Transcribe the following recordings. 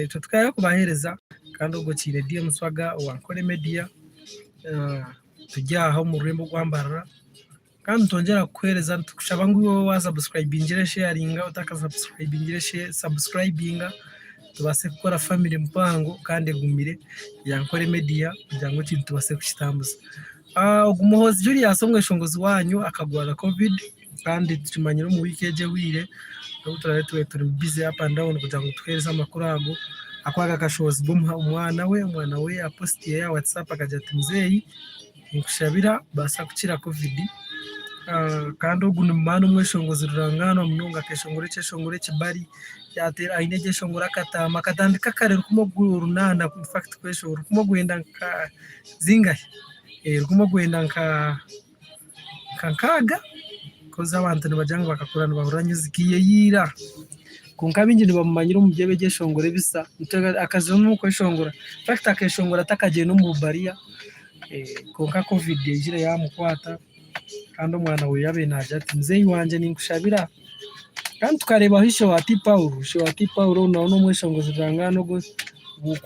Itwe tukayayo kubaheereza kandi ogwo kiine DM Swaga owa Nkore Media turi aha omu rurembo rwa Mbarara kandi nitwongyera kukuheereza nitukushaba ngu iwe wasabusikurayibingire sheyaringa otakasabusikurayibingire sabusikurayibinga tubaase kukora famire mpango kandi egumire ya Nkore Media kugira ngu ekintu tubaase kukitambuza. Ogu Muhoozi Julius omweshongozi waanyu akagwara Covid kandi tukimanyire omu wiiki egi ehweire n'obu turaabe tubaire turi busy up and down kugira ngu tuheereze amakuru ago ahakuba gakashohozibwa omwana we, omwana we aha post ye aha WhatsApp akagira ati muzeeyi ninkushabira baasa kukira Covid kandi ogu nimumanya n'omweshongozi rurangaanwa munonga akeshongora ekyeshongoro ekibari yaateera aine eryeshongoro akataama akatandika kare rukumi orunaana infact kweshongora rukumi orwenda nka zingahi? Rukumi orwenda nka nkaaga koz abantu nibagira ngu bakakura nibahurira music ye eya ira kwonka abaingi nibamumanyira omu by'ebyeshongoro ebisa akazire n'okweshongora infact akeshongora atakagiire n'omu bubariya kwonka covid yaizire yamukwata kandi omwana we yabaire naagira ati muzeeyi wangye ninkushabira kandi tukareebaho ishe wa T Paul, ishe wa T Paul nawe n'omweshongozi rurangaanwa ogwo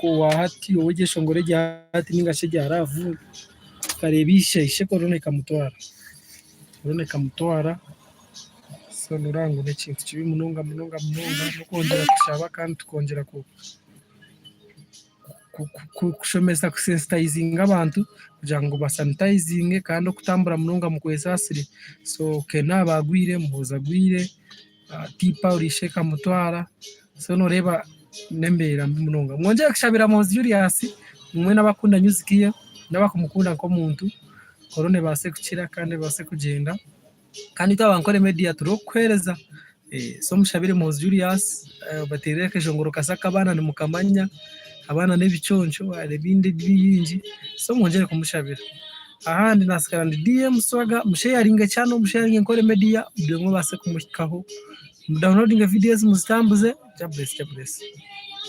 owa hati ow'eryeshongoro erya hati ninga shi erya love. Tukareeba ishe, ishe korona ekamutwara, korona ekamutwara so noreeba ngu n'ekintu kibi munonga munonga munonga n'okwongyera kushaba kandi tukongyera kushomesa kusensitayizinga abantu kugira ngu basanitayizinge kandi okutambura munonga mukwesaasire so Ken agwire, Muhoozi agwire. Tipa oriishe ekamutwara so noreeba n'embeera mbi munonga. Mwongyere kushabira Muhoozi Julius imwe n'abakunda music ye n'abakumukunda nk'omuntu korona ebaase kukira kandi ebaase kugyenda kandi itwe aba Ankole Media turiho kukuheereza so mushabire Muhoozi Julius obateerere akeshongoro kasya ak'abaana nimukamanya abaana n'ebiconco hariho ebindi bingi so mwongyere kumushabira. Ahandi nasigara ndi DM Swaga musheyaringe channel musheyaringe Nkore Media buri omwe abaase kumuhikaho mudawunilodinge vidiyo ezi muzitambuze Jah bless Jah bless.